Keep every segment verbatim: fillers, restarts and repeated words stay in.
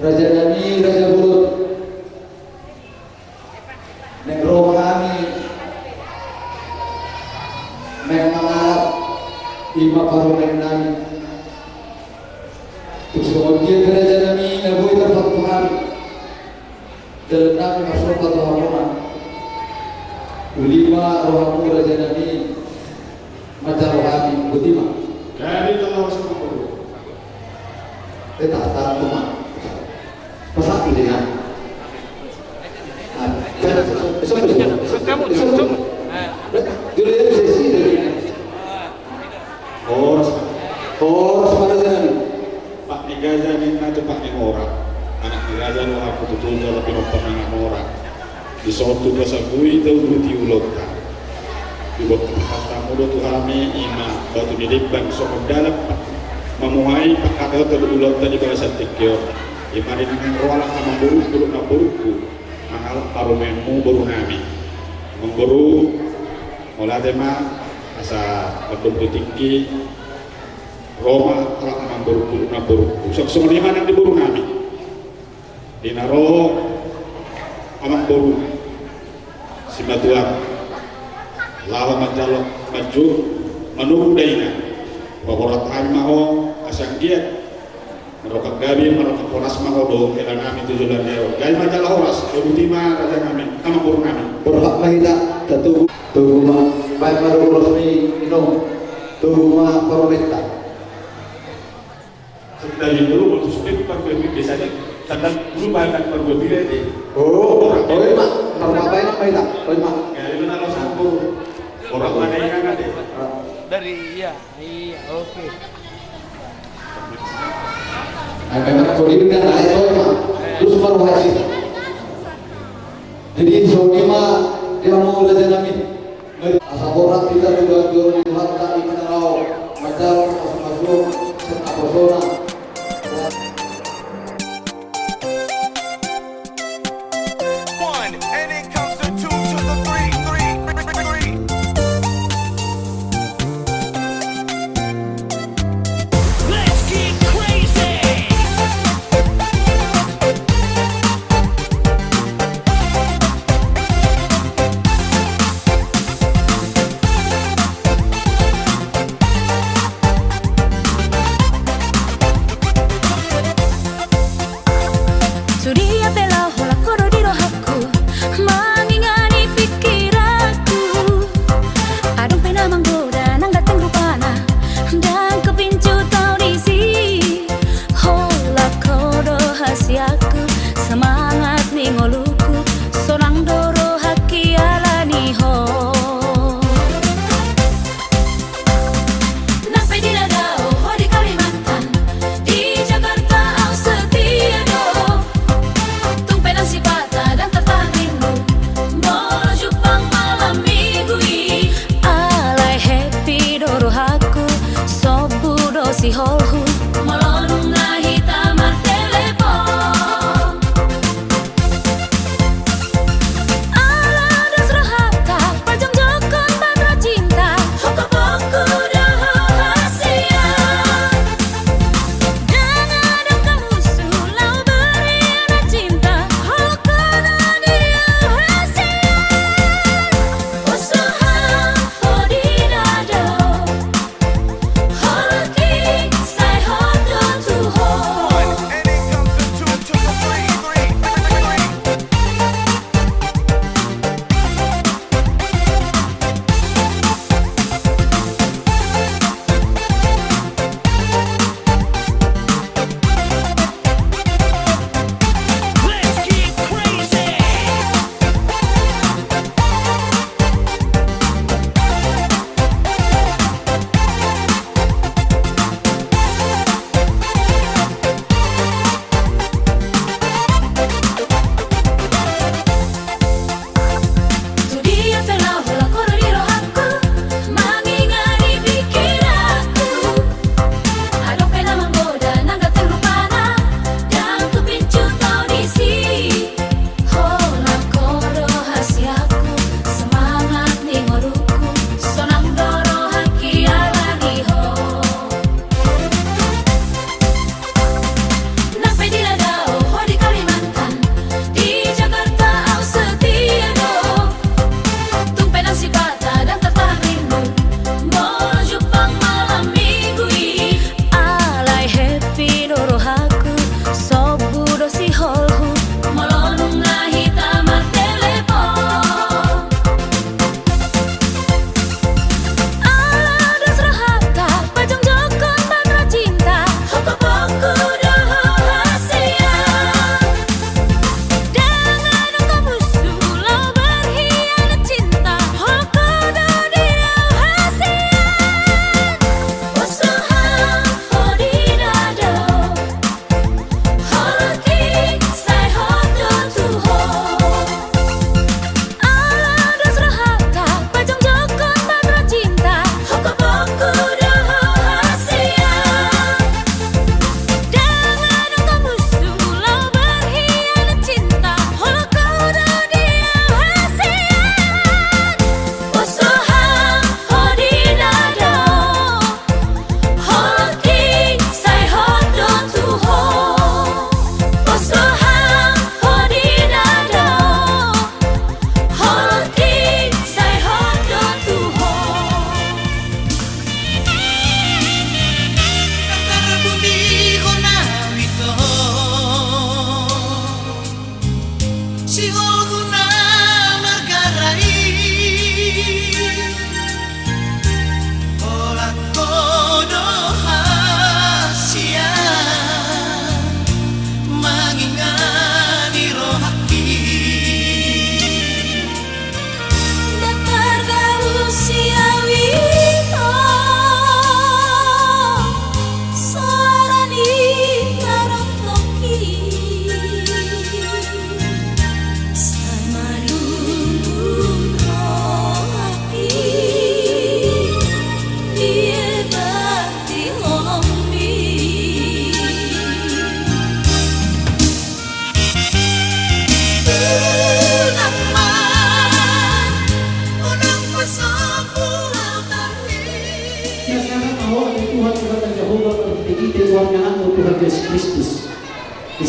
Raja nami, raja bolon. Naeng ro hami, naeng mangalap, ima parumaen nami. Tung songon dia pe raja nami, na boi tarpatupa hami. Dalan nami marsomba tu hamuna. Uli ma rohamu raja nami, manjalo hami, boti ma. Jadi kalau harus mengukur. Eh, tak, tak, tu ma. Pas aku dia. Ah, besok, besok, besok. Kamu, besok, besok. Besok. Dulu ya, sesi dari. Horas. Horas ma raja nami. Pak ni gaja ninna tu pak ni mora. Anak ni gaja do aku tutu jala pinompar ni mora. Dison tu pasagui tauduti ulaonta. Diboan hatam do tu hami ima batu ni limban songon dalan mamuhai pangkataion tu ulaonta di bagasan tingki on. Ima ninna roha amangborungku dohot namborungku mangalap parumaenmu boru nami. Amangboru, mauliate ma asa mandok tu tingki. Ro ma halak amangborungku dohot namborungku. Songon i ma nang di boru nami. Di na ro amangboru simatuam laho manjalo manjou manogu dainang. Paborhat hami ma ho asa anggiat marrongkap gabe marrongkap horas ma ho dohot hela nami tu joloan ni ari on. Gabe ma jala horas, boti ma raja nami, amangboru nami. Borhat ma hita, tatogu, togu ma. Baen ma dohot horas ni inong, togu ma parumaenta. Sebentar dulu, waktu sudah parumaen biasanya tanggal dulu bahan parumaen biasa. Oh, oh, ima. Parumaen ima, ima. Oh, ima. Ya, itu nama satu. Orang mana yang ada? Dari, iya, iya, oke. Ai memang kau ini kan naik, oh, ima. Terus baru haji. Jadi, songon i ma di hamu raja nami. Asa borhat hita tu joro ni Tuhanta, ima na laho manjalo pasupasu sian naposona. One, and it comes to two to the three, three, three, three. Let's get crazy!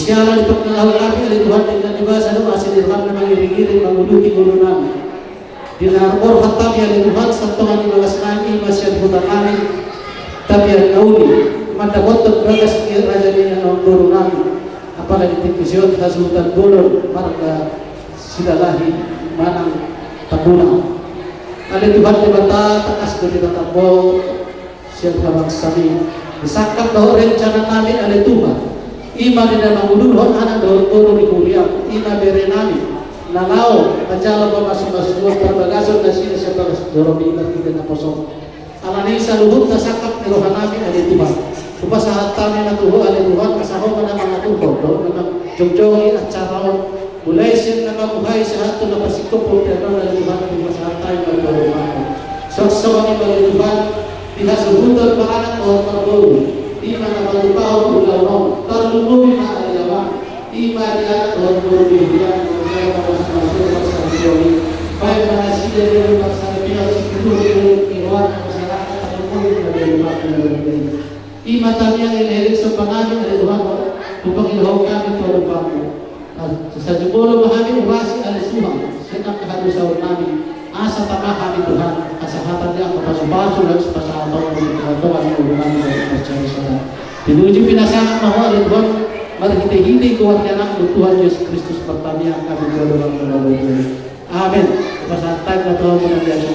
Siala dipangalaho hami ale Tuhan, denggan ni basa dohot asi ni roham na mangiringiring mangudurhon ngolunami. Di na borhat hami ale Tuhan, satonga ni bagas nami, i ma sian huta nami, Tapian na Uli, mandapothon bagas ni raja ni na naeng boru nami. Apala di tingki on hasuhuton bolon marga Silalahi manang Tambunan. Ale Tuhan Debata, tangkas do ditatap Ho sian habangsami. Sangkap dohot rencana nami ale Tuhan, i ma di na mangudurhon anak dohot boru ni huriam, i ma bere nami, na laho manjalo pamasumasuon parbagason nasida sian bagas joro ni marhite naposom. Alani i saluhutna sangkap ni roha nami ale Tuhan, hupasahat hami ma tu Ho ale Tuhan, asa Ho ma na mangaturhon dohot na manjongjongi acara on, mulai sian na mamuhai sahat tu na pasingkop pongkian on ale Tuhan, hupasahat hami ma tu roham. Suang songon i ma ale Tuhan, di hasuhuton paranak dohot parboru, i ma na patupahon ulaon on, tarlumobi ma ale Amang, i ma di anak dohot boru ni huriam, dohot na pamasumasuon parsaripeon i. Baen ma nasida di parsaripeon sipuluh di roha ni masyarakat, tarlumobi ma di roha ni masyarakat. I ma tangiang, elek, somba nami ale Tuhan, hupangidohon hami tu adopanMu. Sasajumolo ma hami urasi ale Tuhan sian angka hadosaon nami, asa tama hami Tuhan hasahatan ni angka pasupasu na hupasahat Ho di tongatonga ni ngolu nami dohot parsaoran. Pinuji pinasangap ma Ho ale Tuhan, marhitehite goar ni AnakMu Tuhan Jesus Kristus martangiang hami tu adopanMu. Amen. Hupasahat hami ma tu Ho na biasa.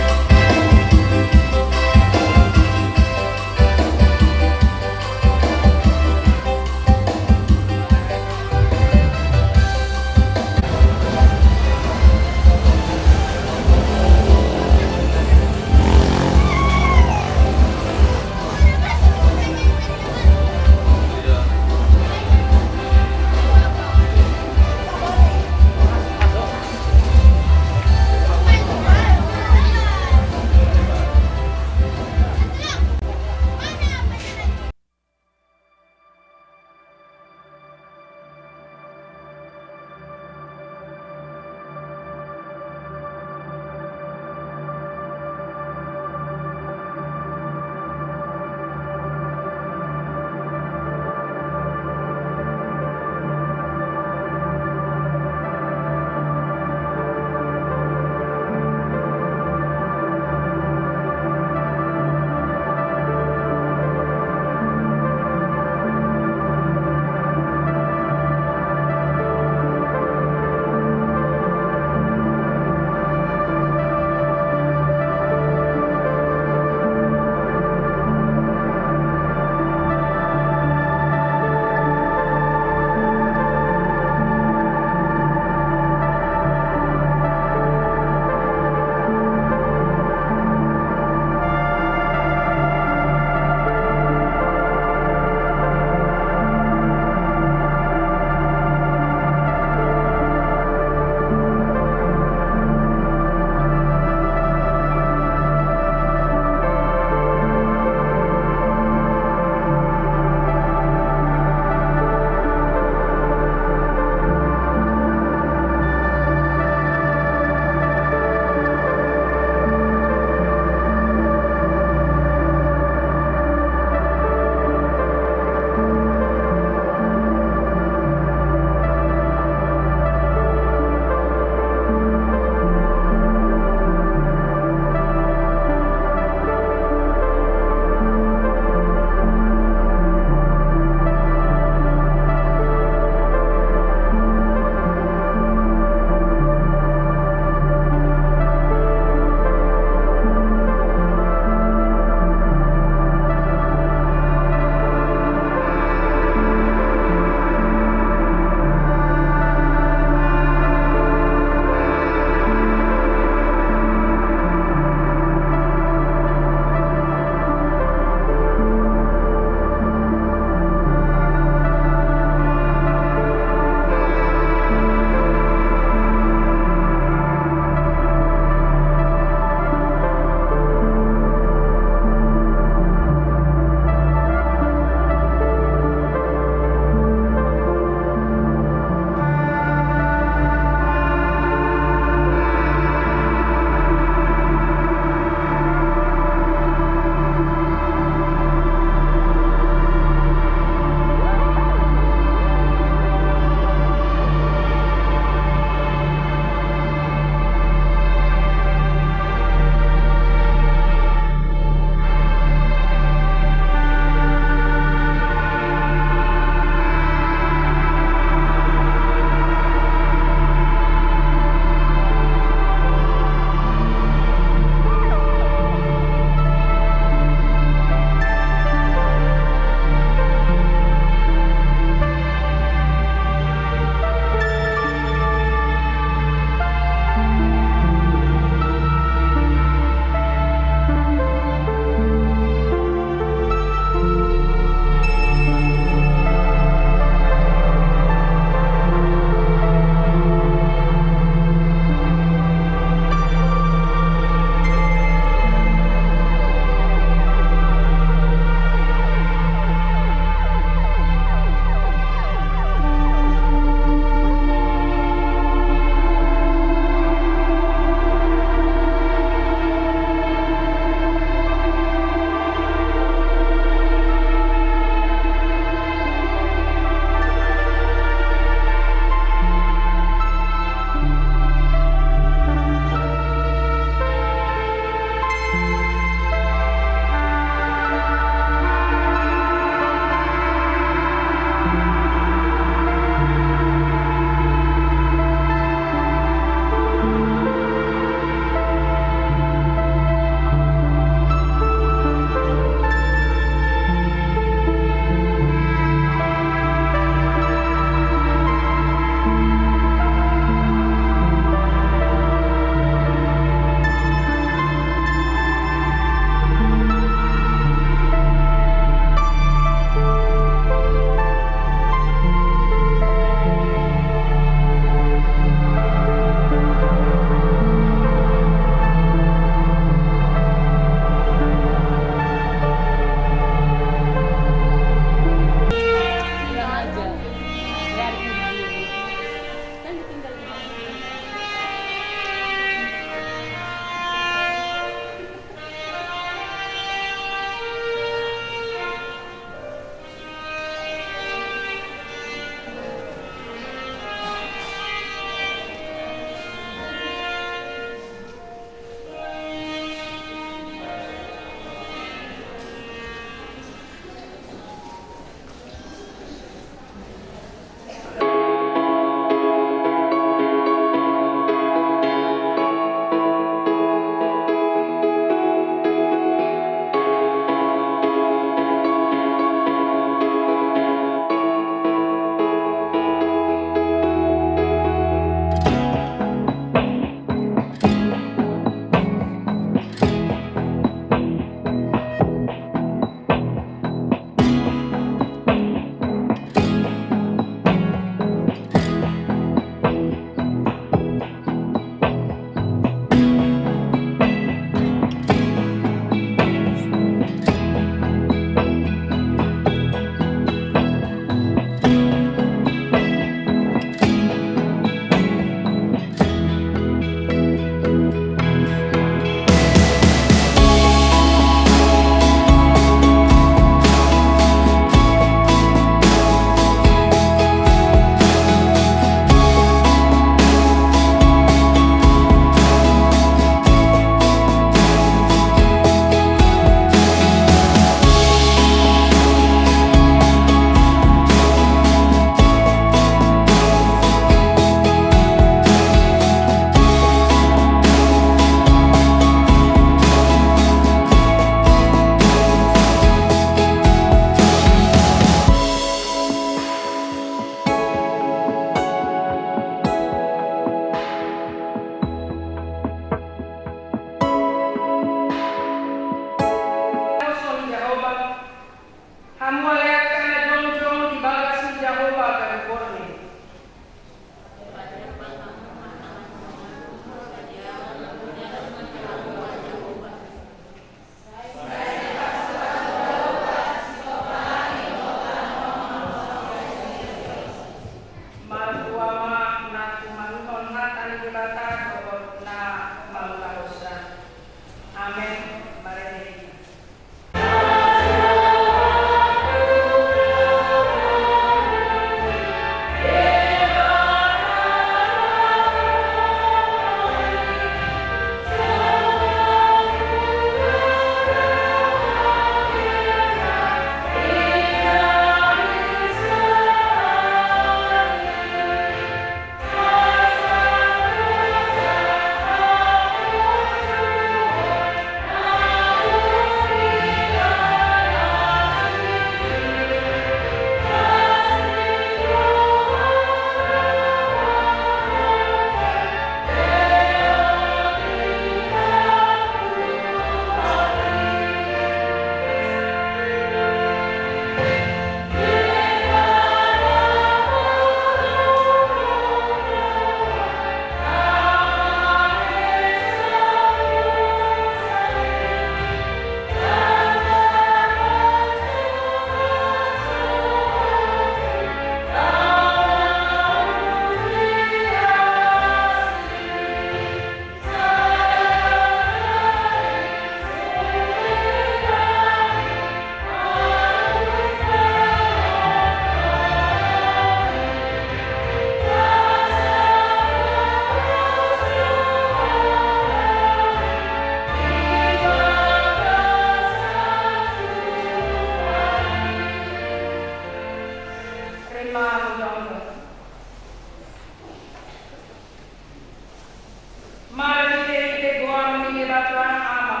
Marhitehite goar ni Debata Ama,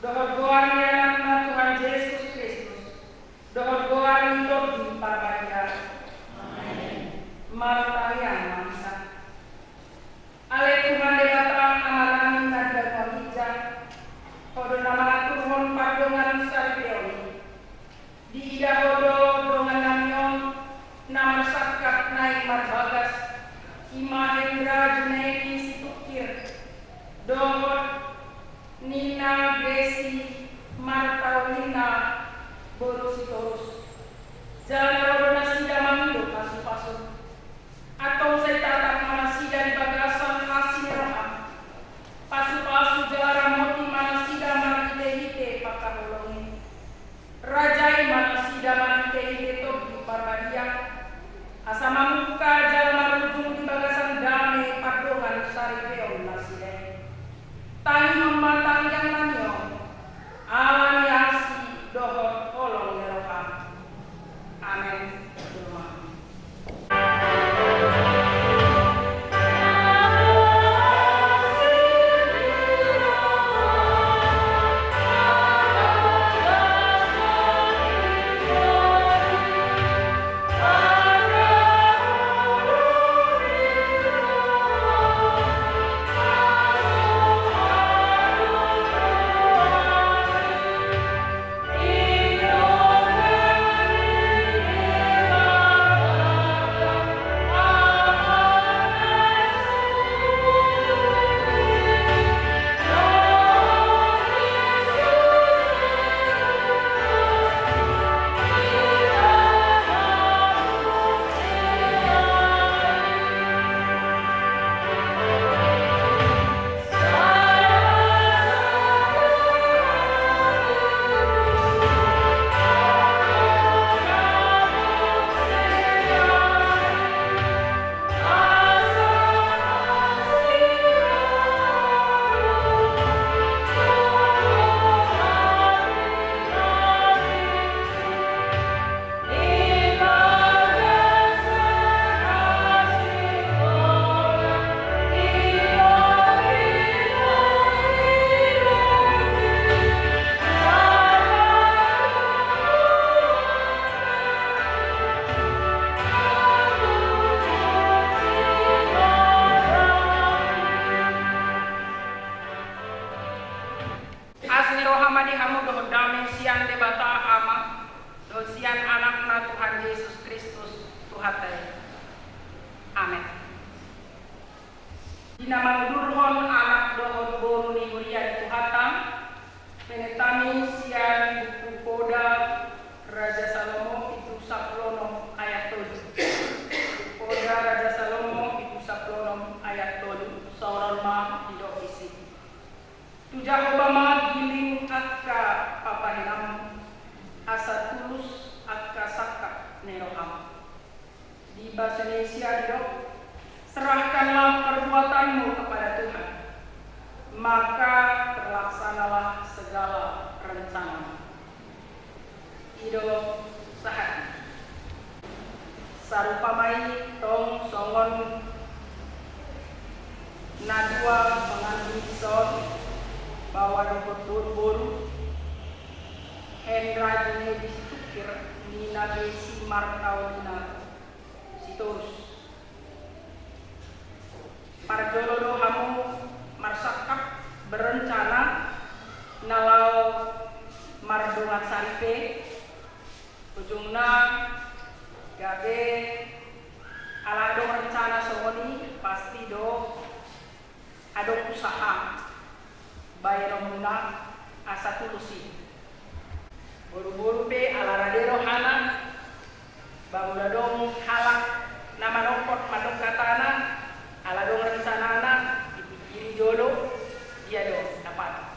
dohot goar ni Anakna Tuhan Jesus Kristus, dohot goar ni Tondi Parbadia. Amen. Martangiang ma hita. Ale Tuhan Debata Amanami na di banua ginjang, Ho do na mangaturhon pardongansaripeon i. Diida Ho do dongannami on na marsangkap naeng marbagas, i ma Hendra Junaedi Situngkir dohot Nina Gesi Martaulina boru Sitorus. Jala na ro do nasida mangido pasupasu. Antong sai tatap ma nasida di bagasan asi ni roham. Pasupasu jala ramoti ma nasida marhitehite pangkaholongi. Rajai ma nasida marhitehite Tondi Parbadia, asa mamungka jala marujung di bagasan dame pardongansaripeon nasida i. Tangihon ma tangiangnami on, ala ni asi dohot holong ni roham. Amen. Asi ni roha ma di hamu dohot dame sian Debata Ama dohot sian Anakna Tuhan Jesus Kristus Tuhanta i. Amen. Di na mangudurhon anak dohot boru ni huria ni Tuhanta, penetami sian buku Poda Raja Salomo pitu sampulu onom ayat tolu. Poda Raja Salomo pitu sampulu onom ayat tolu, saoron ma didok disi. Tu Jahowa ma giling angka papahenanmu, asa tulus angka sangkap ni roham. Di bahasa Indonesia didok, serahkanlah perbuatanmu kepada Tuhan, maka terlaksanalah segala rencanamu. I do sahat. Sarupa ma i tong songon na dua panganon i dison, baoa dohot boruboru, Hendra Junaedi Situngkir, Nina Gesi Martaulina Sitorus. Parjolo do hamu marsangkap, berencana na laho mardongan saripe, ujungna gabe ala adong rencana songon i, pasti do adong usaha baenonmuna asa tulus i. Boruboru pe ala rade rohana, ba molo adong halak na manongkot mandok hatana, ala adong rencanana, dipikiri jolo, dia do dapat.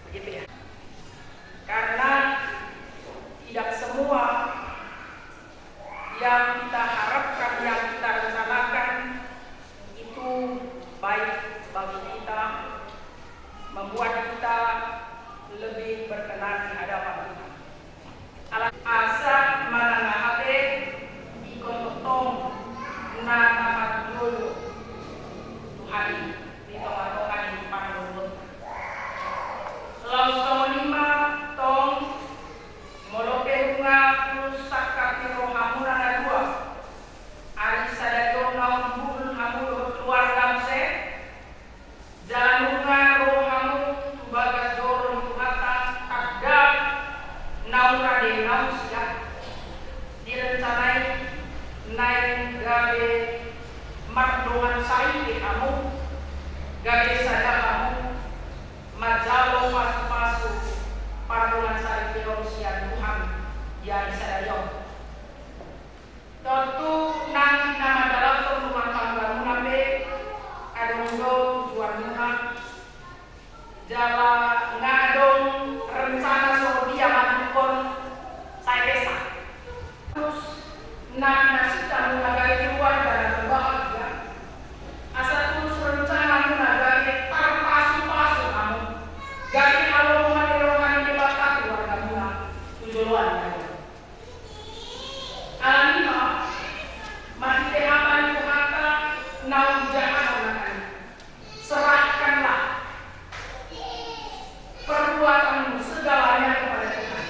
Begitu ya. Karena tidak semua yang kita harapkan, yang kita rencanakan, itu baik bagi kita, membuat kita lebih berkenan di hadapan Tuhan. Ala asa manang aha pe, ingkon tongtong Na tapatujolo tu hami di tongatonga ni parngoluonta. Laos songon i ma tong, molo pe nunga putus sangkap ni rohamuna na dua, ari sadari on na umbuhul hamu dohot keluarga muse, jala nunga ro hamu tu bagas joro ni Tuhanta, tangkas naung rade naung siap, direncanai naeng gabe mardongan saripe hamu, gabe sada hamu manjalo pasupasu pardongan saripeon sian Tuhan di ari sadari on. Tontu nang di na mandalanhon rumah tanggamuna pe adong do tujuanmuna, jala nga adong rencana songon dia manungkun sai pesta. Terus nang na sinta muna gabe keluarga na berbahagia, asa terus rencana muna gabe tarpasupasu hamu, gabe halomoan ni roha ni Debata keluargamuna tu joloan na ro. Alani i ma, marhite hata ni Tuhanta naung hujahahon nangkin, serahkanlah perbuatanmu segalanya kepada Tuhan,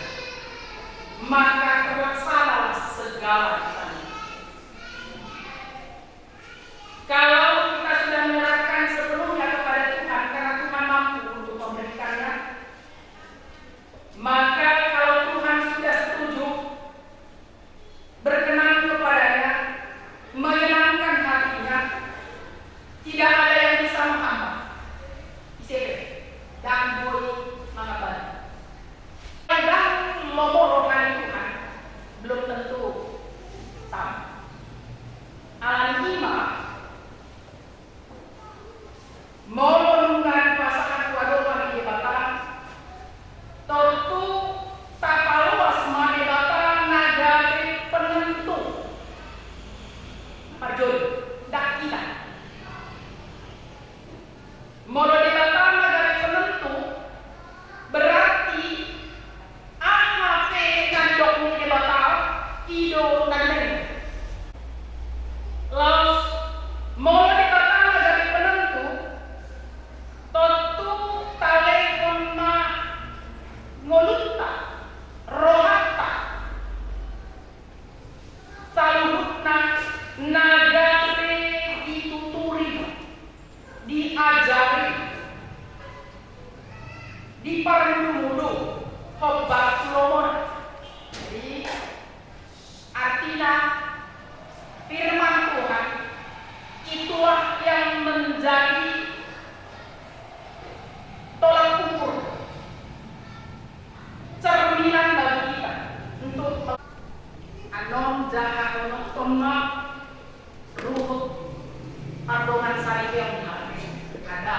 maka terlaksanalah segala rencana. Kalau kita sudah menyerahkan sepenuhnya kepada Tuhan, karena Tuhan mampu untuk memberikannya, maka kalau Tuhan sudah setuju, berkenan kepada-Nya, menyenangkan hatinya, tidak ada yang bisa menghambat. Ise pe ndang boi mangambati. Ndang lomo roha ni Tuhan, belum tentu sama. Alani i ma, molo nunga dipasahat tu adopan ni Debata, tontu tapaloas ma Debata na gabe penentu. Parjolo, ndang hita. Molo Debata na gabe penentu, berarti aha pe na nidok ni Debata, i do na nibaen. Laos molo Debata na gabe penentu, tontu talehon ma ngolunta, rohanta, saluhutna na gabe dituturi, diajari, diparmudumudu hombar tu lomona. Jadi, artina, firman Tuhan itulah yang menjadi tolak ukur, cerminan bagi kita untuk me-, annon jaha, annon tonna ruhut pardongan saripeon, ada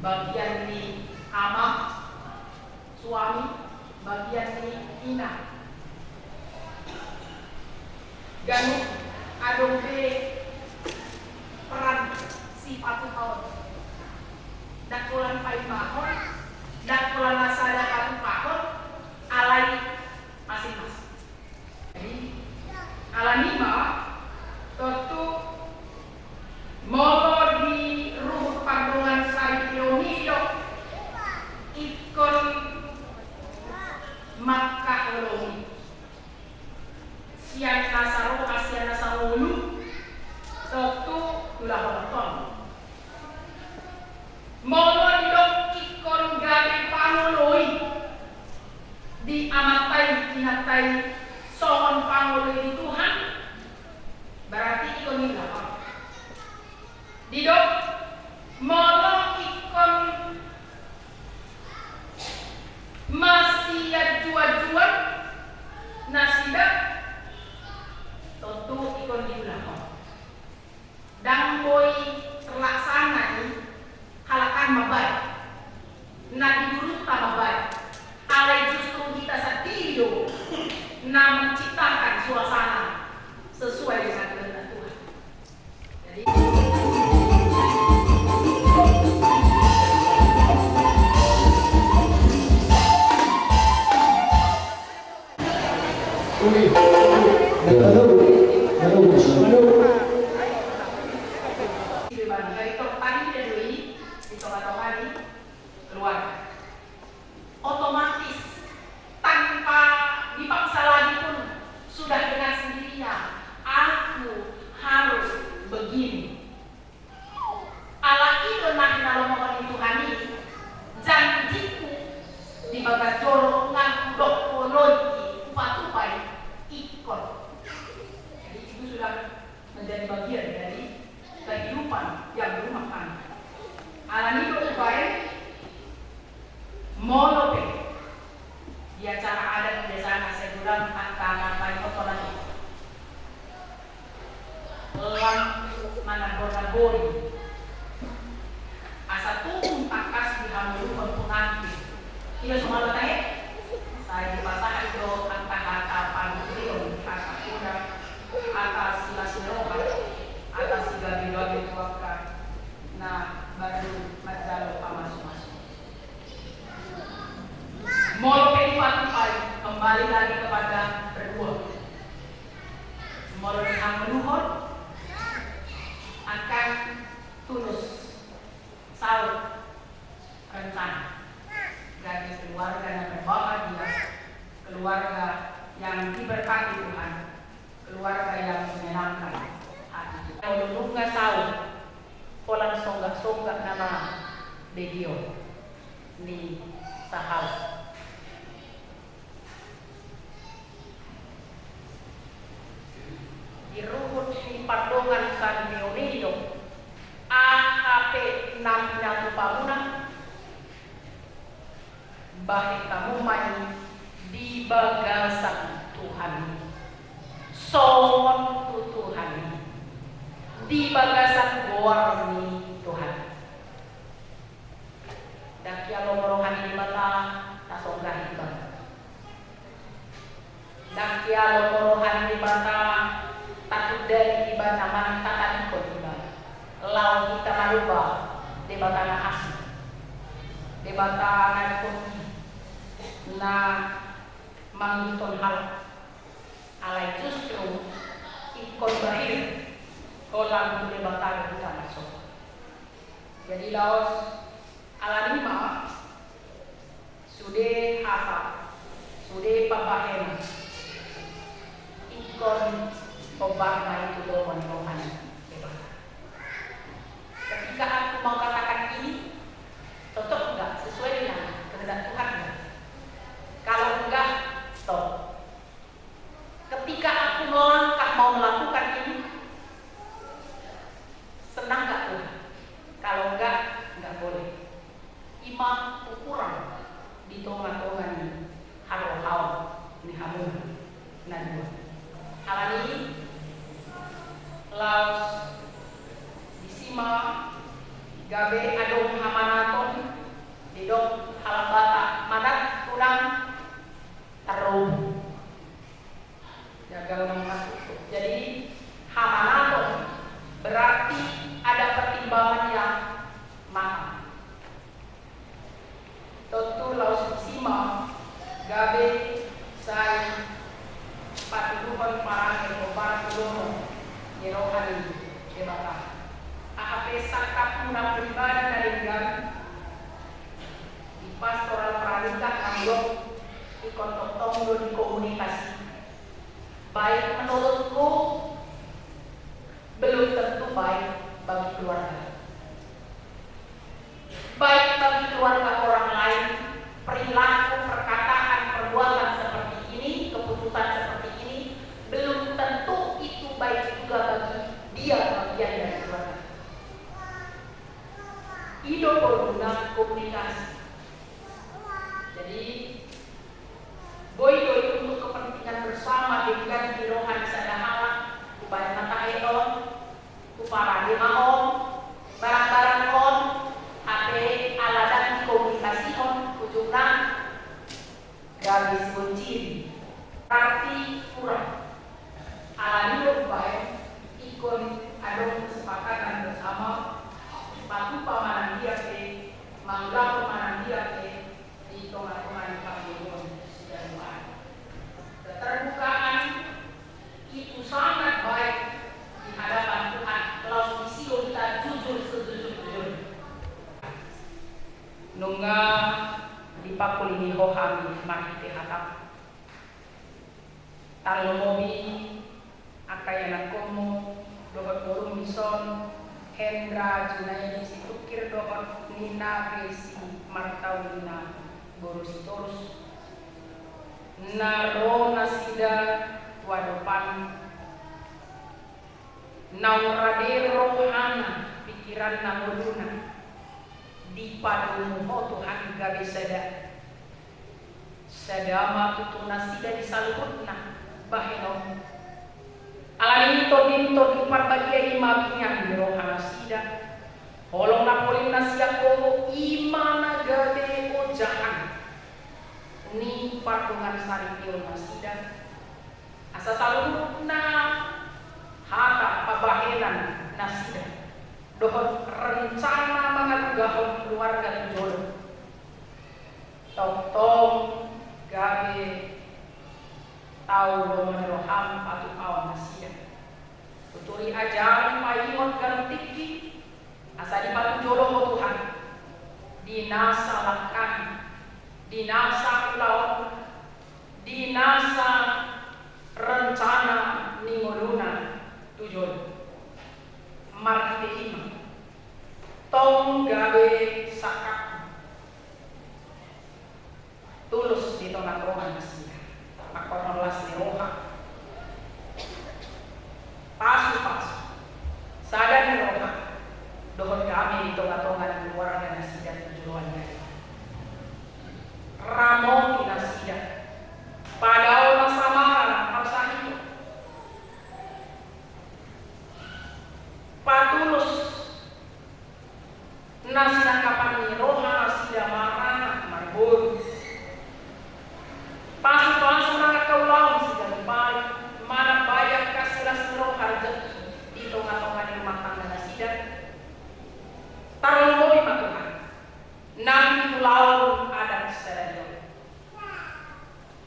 bagian ni ama, suami, bagian ni ina. Ganup adong pe peran sipatupaon. Ndang holan paimahon, ndang holan na sada patupahon, alai masing-masing. Jadi, alani i ma, tontu molo di ruhut pardongan saripeon i do ingkon mangkaholongi sian na saroha, sian na sangolu, tontu tulahononton. Molo didok ingkon gabe pangoloi di amanta i, inanta i, songon pangoloi di Tuhan, berarti ingkon diulahon. Didok molo ingkon masianjuanjuan nasida, tontu ingkon diulahon. Ndang boi terlaksana i halak an mambahen, na di gurunta mambahen, alai justru hita sandiri do na menciptakan suasana sesuai dengan kehendak Tuhan. Jadi, Ini. Ala i do na hinalomohon ni Tuhan i, janjiku di bagas joro nga hudok bolon i, hupatupa i, ingkon. Jadi itu sudah menjadi bagian dari kehidupan yang berumah tangga. Alani i do hubaen, molo pe di acara adat biasana sai godang angka na paingoton i. Lam manabor-nabori. Asa tung tangkas dihamuluhon pengantin. Ia somal tahe. Sai dipasahat do angka hata panuturion, hata poda, hata silas ni roha, hata sigabe-gabe tu angka na baru manjalo pamasu-masu. Molo pe dipatupa i, kembali lagi kepada berdua. Molo dihamuluhon, akan tulus saut rencana. Gabe keluarga na berbahagia, keluarga yang diberkati Tuhan, keluarga yang menyenangkan hati. Molo nunga saut, holan songgak-songgak nama begitu ni sahal. Di ruhut ni pardongan Santa Leone i do, aha pe na pinatupa muna, bahen hamu ma i di bagasan Tuhan i. Songon tu Tuhan i. Di bagasan goar ni Tuhan i. Ndang hea lomo roha ni Debata tasonggahi ibana. Ndang hea lomo roha ni Debata tatundai ibana manang tatadingkon ibana. Laho hita maruba Debata na asing. Debata na dihormati, na mangihuthon halak. Alai justru ingkon bahen holan tu Debata do hita marsogot. Jadi laos alani ma sude hata, sude pambahenan, ingkon hombar ma i tu lomo ni roha ni Debata. Ketika aku mau katakan ini, cocok nggak? Sesuai dengan kehendak Tuhan nggak? Kalau enggak, stop. Ketika aku melangkah mau melakukan ini, senang nggak Tuhan? Kalau enggak, enggak boleh. I ma ukuran di tonga-tonga ni harohaon ni hamu na dua. Alani i, laos disi ma gabe adong hamanaton, didok halak Batak, manat unang tarrobo. Gagal mangkatutup. Jadi, hamanaton berarti ada pertimbangan yang matang. Tontu laos disi ma gabe sai patuduhon parange hombar tu lomo ni roha ni Debata. Aha pe sangkapmuna pribadi na denggan, di pastoral pranikah nang dok, ingkon tongtong do dikomunikasi. Baik menurutku, belum tentu baik bagi keluarga. Baik bagi keluarga orang lain, perilaku, perkataan, perbuatan seperti ini, keputusan seperti ini, belum tentu itu baik juga bagi dia, bagian dari keluarga. I do porluna komunikasi. Jadi, boi do i untuk kepentingan bersama, denggan di roha ni sada halak, hubaen ma tahe on, huparade ma on, barang-barang on, hape ala ndang dikomunikasihon, ujungna gabe sibonciri. Berarti kurang. Alani do hubaen ingkon adong kesepakatan bersama, patupa manang dia pe, mangulahon manang dia pe, di tonga-tonga ni panggiringon siganup ari. Keterbukaan itu sangat baik di hadapan Tuhan, laos disi do hita jujur sejujur-jujurna. Nunga dipangkulingi Ho hami marhite hataM. Tarlumobi angka ianakhonMu dohot borungMi Son Hendra Junaidi Situngkir dohot Nina Grace Martaulina boru Sitorus, na ro nasida tu adopanmu, naung rade rohana, pikiranna, ngoluna, dipadomu Ho Tuhan gabe sada, sada ma tutu nasida di saluhutna bahenonmu. Alani i, Tondi, Tondi Parbadia, i ma bingan ni rohanasida. Holong na polim na sian Ho i ma na gabe ojahan ni pardongansaripeon nasida, asa saluhutna hata pambahenan nasida dohot rencana mangalugahon keluarga tu jolo, tongtong gabe tau lomo ni roham patupaon nasida. Tuturi, ajari, paingot ganup tingki, asa dipatujolo Ho Tuhan di nasa langkahna, di nasa ulaonna, di nasa rencana ni ngoluna tu jolo. Marhite i ma tong gabe sangkapmu, tulus di tongatonga nasida, mangkorhon las ni roha, pasupasu, sada ni roha dohot dame di tongatonga ni keluarga nasida tu joloan ni ari. Ramoti nasida, padao na samara na parsahit, patulus na sinangkapan ni rohanasida maranak marboru. Pasupasu nang angka ulaon siganup ari, manambai angka silas ni roha, rejeki di tongatonga ni rumah tangga nasida. Tarlumobi ma Tuhan nang di ulaon adat sadari on.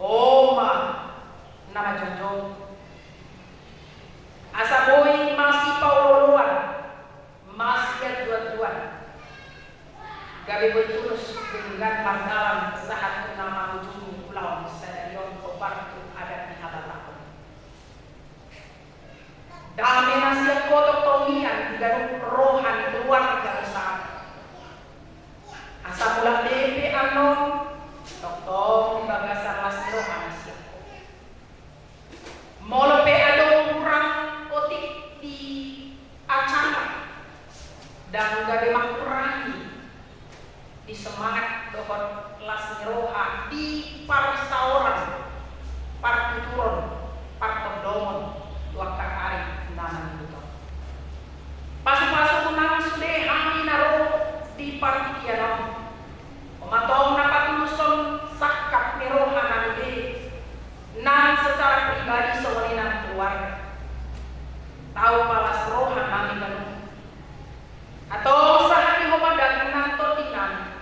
Ho ma na manjongjong, asa boi masipaolooloan, masianjuanjuan, gabe boi tulus denggan mardalan sahat tu na mangujungi ulaon sadari on, hombar tu adat ni habatahon. Dame na sian Ho tongtong mian di ganup roha ni keluarga besar. Asa mulak be pe annon tongtong di bagasan las ni roha na sian Ho. Molo pe adong hurang otik di acara, ndang gabe mangkurangi di semangat dohot las ni roha di parsaoran, partuturon, partondomon tu angka ari na mangihut on. Pasupasu nang sude hami na ro di partingkian on, on ma tong na patulushon sangkap ni roha nami be nang secara pribadi songon i nang keluarga. Tau palas roha nami ganup. Antong sahat di Ho ma daging nang tondi nami,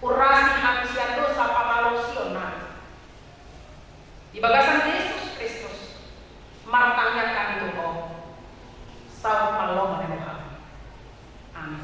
urasi hami sian dosa pamalosion nami. Di bagasan Jesus Kristus martangiang hami tu Ho, saut ma lomo ni roham. Amin.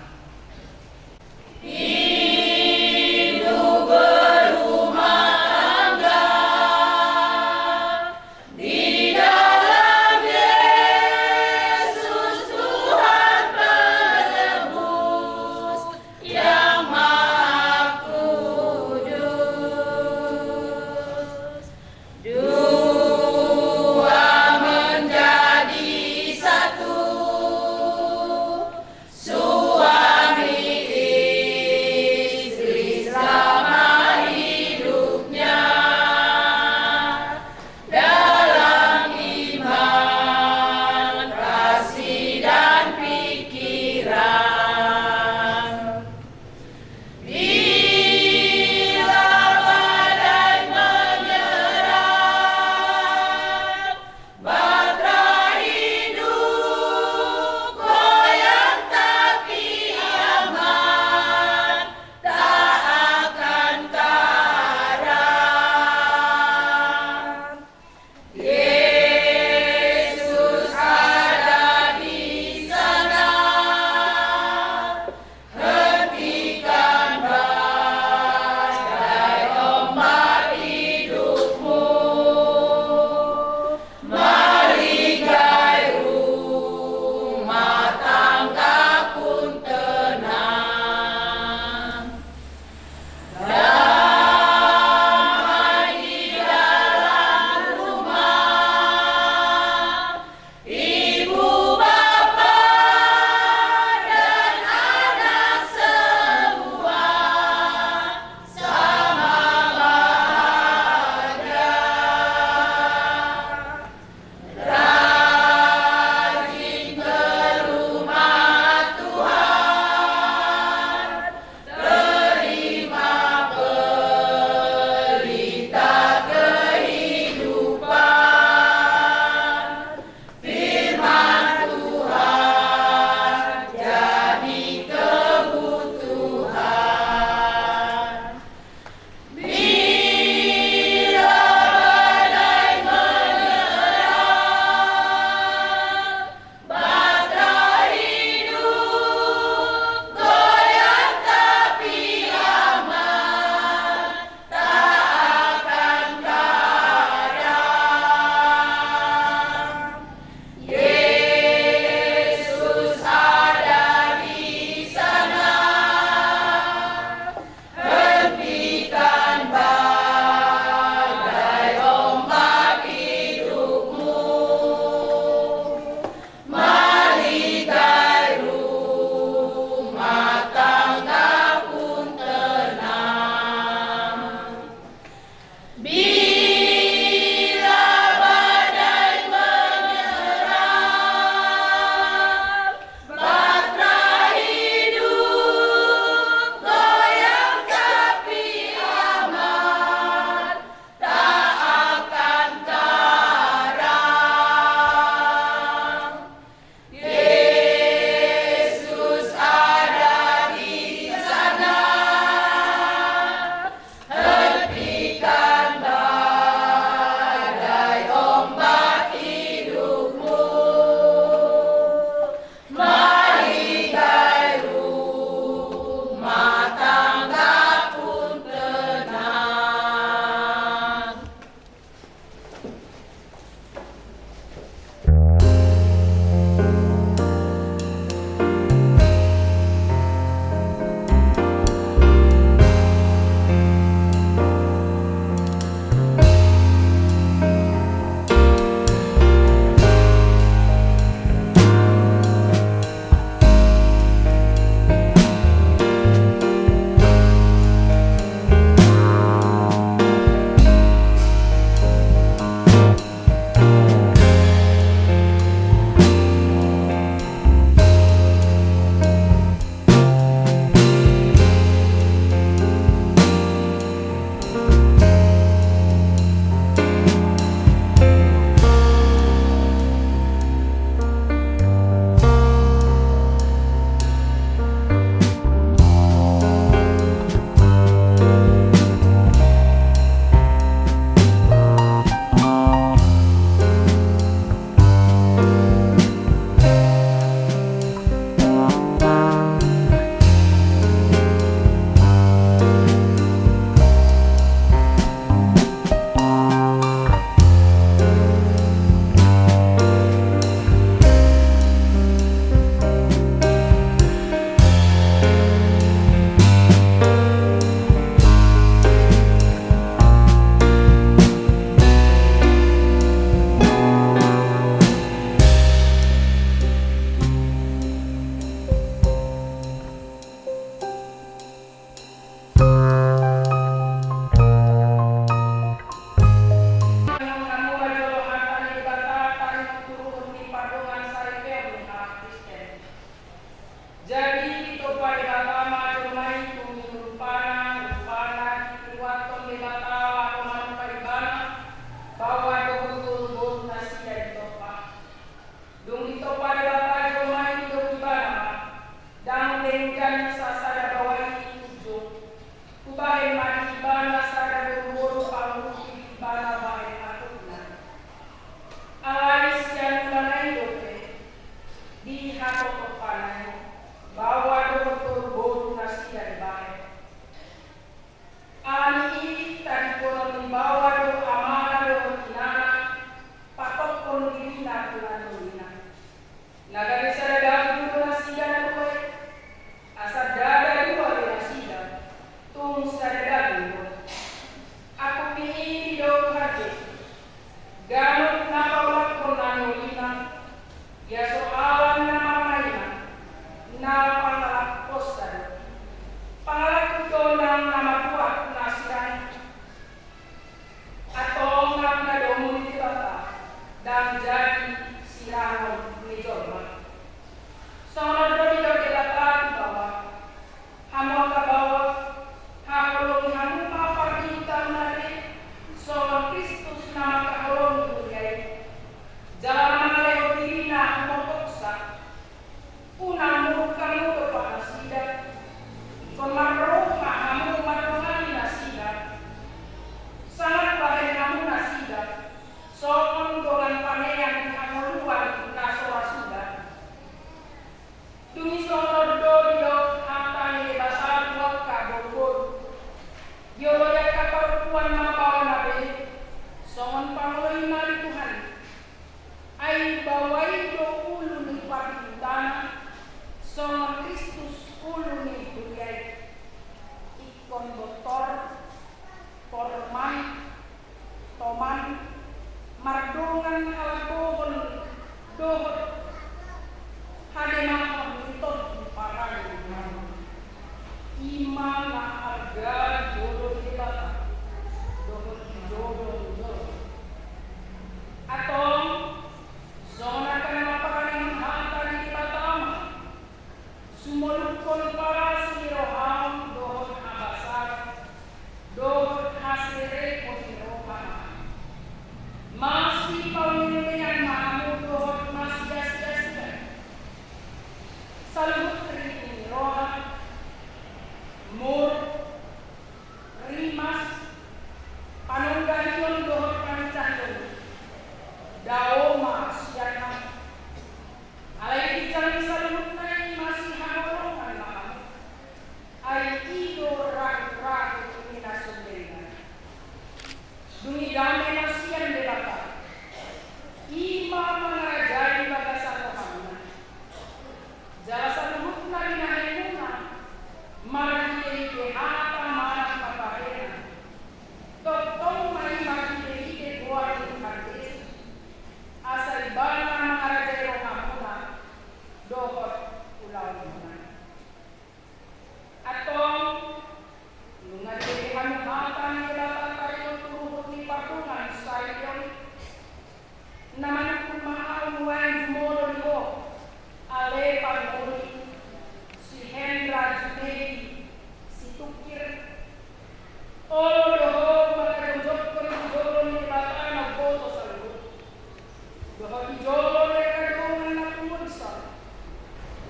Songon do didok Debata tu baoa: Hamu angka baoa, haholongi hamu ma pardihutamuna be, songon Kristus na mangkaholongi huria i. Jala na mangalehon dirina humorpoksa, unang murka mudok nasida. Ingkon marroha hamu mandongani nasida, sangat bahen hamu nasida songon dongan panean di hangoluan na so ra suda. Dung i songon on do didok hata ni Debata tu angka boruboru: Dioloi angka parompuan ma baoana be songon pangoloina di Tuhan. Ai baoa i do ulu ni pardihutana, songon Kristus ulu ni huria i. Ingkon bontor, porman, toman, mardongan halambohon dohot hademahon ni tondi parani. I ma na arga di jolo ni Debata dohot di jolo ni jolo. Antong, songon angka na paranehon hata ni Debata ma, sumoluphon parasi ni roham dohot habasaron dohot haserepon ni roha ma. Masipauneunean ma hamu dohot masiasiasian. Saluhut ringgit ni roha, muruk, rimas, panonggahion dohot pangicahion, dao ma sian hamu. Alai ginjang ni saluhutna i masihaholongan ma hamu. Ai i do ragu-ragu ni na songon i. Dung i dame na sian Debata, i ma mangarajai bagasan rohamuna. Jala saluhutna binahenmuna marhitehite hata manang pambahenan, tongtong ma i marhitehite goar ni Tuhan Jesus, asa ibana mangarajai rohamuna dohot ulaonmuna. Antong, nunga dibege hami hata ni Debata taringot tu ruhut ni pardongansaripeon i, na manungkun ma ahu nuaeng jumolo di ho, ale pangoli, si Hendra Junedi Situngkir. Olo do ho mangkajongjonghon di jolo ni Debata na umboto saluhut, dohot di jolo ni angka dongan na pungu dison,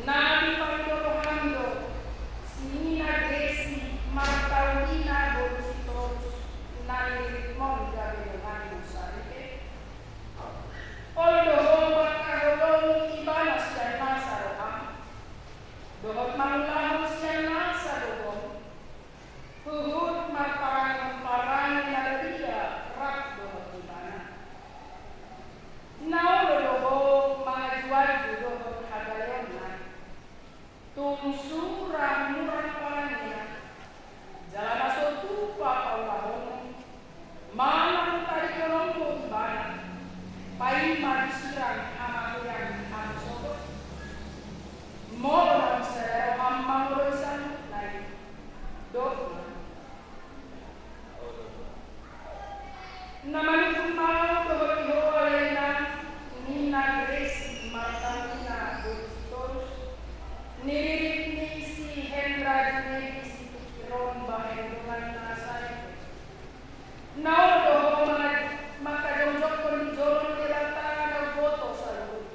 na dipangido roham do si Nina Desi Martaulina boru Sitorus, na niriritmon gabe donganmu saripe. Olo do ho mangkaholongi ibana sian nasa roham, dohot mangulahon sian nasa gogom, huhut marparangehon parange na badia rap dohot ibana. Na olo do ho mangajuaju dohot hagaleonna, tung sura humurang parangena, jala na so tupa paulahonmu, manang tadingkononmu ibana, paima disirang hamatean hamu sogot. Molo naung sada roham mangoloi saluhutna i, dok ma. Na manungkun ma ahu dohot di ho ale inang, Nina Gresi Martaulina boru Sitorus, niririt ni si Hendra Junedi Situngkir on bahen donganna saripe. Na olo do ho manga-, mangkajongjonghon di jolo ni Debata na umboto saluhut,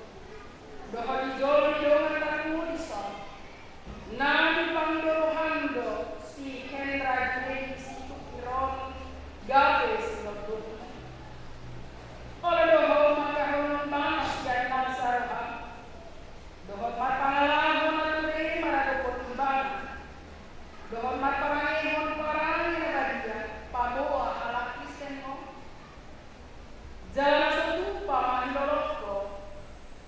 dohot di jolo ni dongan na pungu dison, na dipangido roham do si Hendra Junedi Situngkir on gabe sinondukmu. Olo do ho mangkaholongi ibana sian nasa roham, dohot marpangalaho na ture maradophon ibana, dohot marparangehon parange na badia paboa halak Kristen ho. Jala na so tupa mangilolot ho,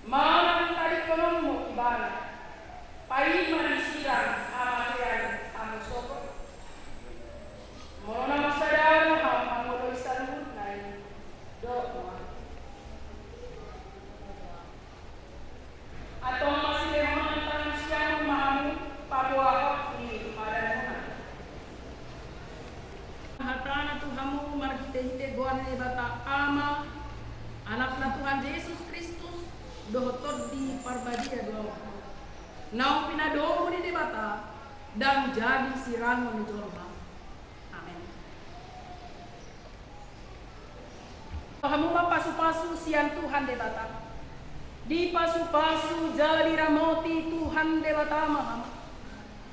manang tadingkononmu ibana, paima disirang hamatean hamu sogot. Molo naung sada roham mangoloi saluhutna i, dok ma. Antong masilehonon tangan siamun ma hamu paboahon ni padanmuna. Hatana tu hamu marhitehite goar ni Debata Ama, Anakna Tuhan Jesus Kristus, dohot Tondi Parbadia do. Naung pinadomu ni Debata, ndang jadi sirangon ni jolma. Amen. Hamu ma pasupasu sian Tuhan Debata. Dipasupasu jala diramoti Tuhan Debata ma hamu.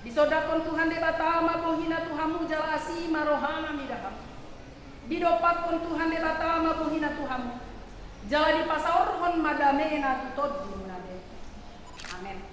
Disondangkon Tuhan Debata ma bohina tu hamu jala asi ma rohana mida hamu. Didompakkon Tuhan Debata ma bohina tu hamu. Jala dipasaorhon ma damena tu tondimuna be. Amen.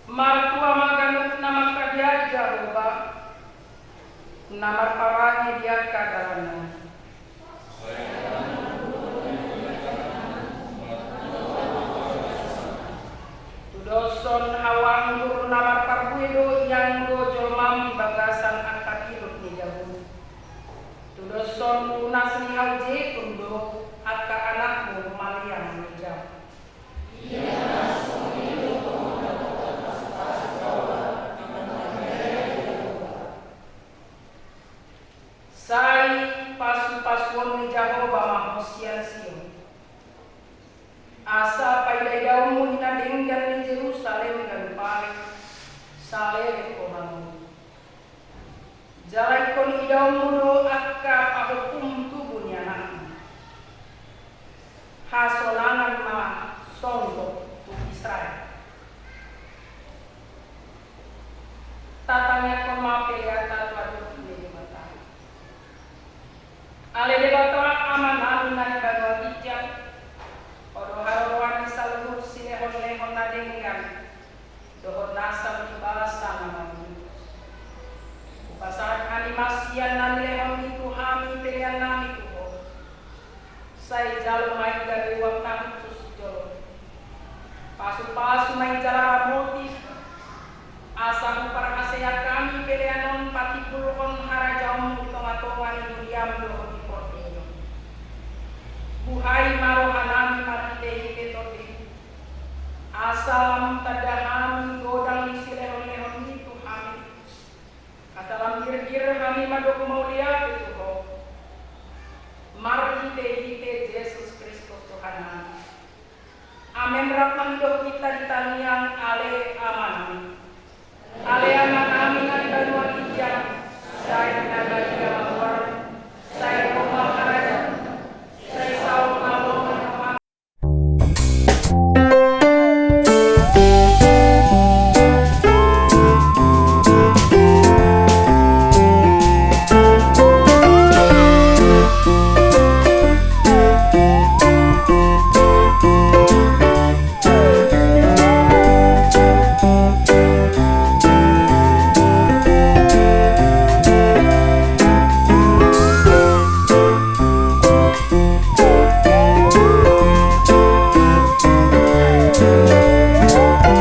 Martua ma ganup na mangkabiari Jahowa, na marparange di angka dalanna. Tudoshon hau anggur na marparbue do ianggo jolmam di bagasan angka pilot ni jabum. Tudoshon tunas ni hau jetun do angka anakmu malean di jabum. Sai pasupasuon ni Jahowa ma ho sian Sion. Asa paidaidaonmu i na denggan ni Jerusalem ganup ari, saleleng ho mangolu. Jala ingkon idaonmu do angka pahompum tubu ni anakmu. Hasonangan ma songgop tu Israel. Tatangiangkon ma peleanta tu adopan ni Debata. Ale Debata Amanami na di banua ginjang, Ho do haroroan ni saluhut silehonlehon na denggan dohot nasa di basa na mangihut. Hupasahat hami ma sian na nilehonmi tu hami peleannami tu Ho. Sai jalo ma i gabe uang na hushus di jolom. Pasupasu ma i jala ramoti, asa huparhaseang hami pelean on patimbulhon harajaonmu di tongatonga Rohanami, huria dohot di portibi on. Buhai ma rohanami marhitehite Tondi, asa lam tanda hami godang ni silehonlehonmi tu hami, asa lam girgir hami mandok mauliate tu Ho, marhitehite Jesus Kristus Tuhannami. Amen. Rap ma hita di tangiang.